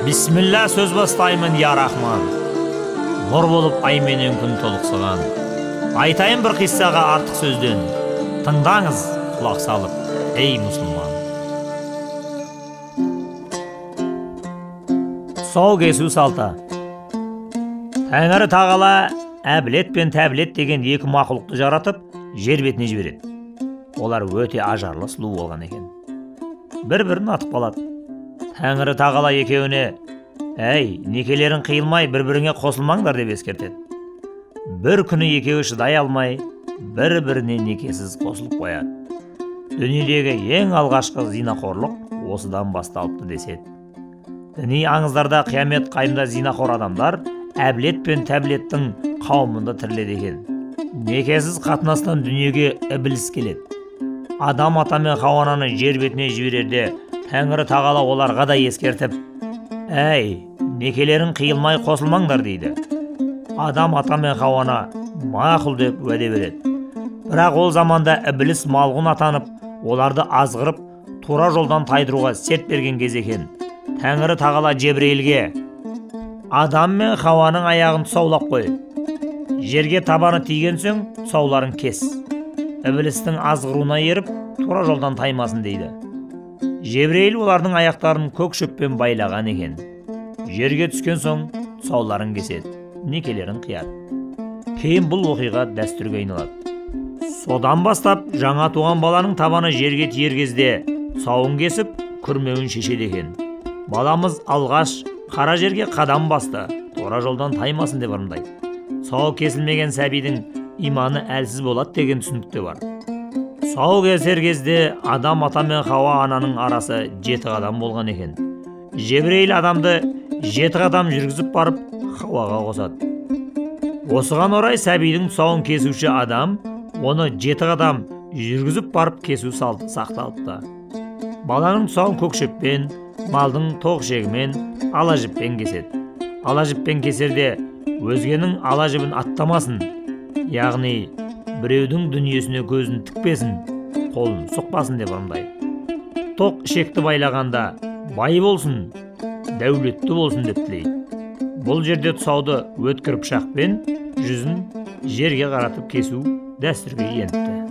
Бисмилла сөз бастаймын, я Рахман. Нұр болып ай менен күн толықсыған. Айтайын бір қиссаға артық сөзден. Тыңдаңыз, құлақ салып, ей мұсылман. Тұсау кесу салты. Тәңірі тағала Әбілет пен Тәбілет деген екі мақұлықты жаратып, жер бетіне жібереді. Олар өте ажарлы сұлу болған екен. Бір-бірін атып қалады. Тәңірі тағала екеуіне, әй, некелерің қиылмай бір-біріңе қосылмаңдар деп ескертеді. Бір күні екеуі шыдай алмай, бір-біріне некесіз қосылып қояды. Дүниедегі ең алғашқы зинақорлық осыдан басталыпты деседі. Діни аңыздарда қиямет қайымда зинақор адамдар Әбілет пен Тәбілеттің қауымында тіріледі екен. Некесіз қатынастан дүниеге ібіліс келеді. Адам ата мен Хауа ананы жер бетіне жіберерде Тәңірі тағала оларға да ескертіп, әй, некелерің қиылмай қосылмаңдар дейді. Адам ата мен Хауа ана мақұл деп уәде береді. Бірақ ол заманда ібіліс малғұн атанып, оларды азғырып, тура жолдан тайдыруға серт берген кез екен. Тәңірі тағала Жебірейілге, Адам мен Хауаның аяғын тұсаулап қой. Жерге табаны тиген соң тұсауларын кес. Ібілістің азғыруына еріп, тура жолдан таймасын дейді. Жебірейіл олардың аяқтарын көк шөппен байлаған екен. Жерге түскен соң тұсауларын кеседі, некелерін қияды. Кейін бұл оқиға дәстүрге айналады. Содан бастап жаңа туған баланың табаны жерге тиер кезде тұсауын кесіп, күрмеуін шешеді екен. Баламыз алғаш қара жерге қадам басты, тура жолдан таймасын деп ырымдайды. Тұсау кесілмеген сәбидің иманы әлсіз болады деген түсінік те бар. Тұсау кесер кезде Адам ата мен Хауа ананың арасы 7 қадам болған екен. Жебірейіл адамды 7 қадам жүргізіп барып Хауаға қосады. Осыған орай сәбидің тұсауын кесуші адам оны 7 қадам жүргізіп барып кесу салты сақталыпты. Баланың тұсауын көк шөппен, малдың тоқ ішегімен, ала жіппен кеседі. Ала жіппен кесерде өзгенің ала жібін аттамасын, яғни біреудің дүниесіне көзін тікпесін, қолын сұқпасын деп ырымдайды. Тоқ ішекті байлағанда бай болсын, дәулетті болсын деп тілейді. Бұл жерде тұсауды өткір пышақпен жүзін жерге қаратып кесу дәстүрге еніпті.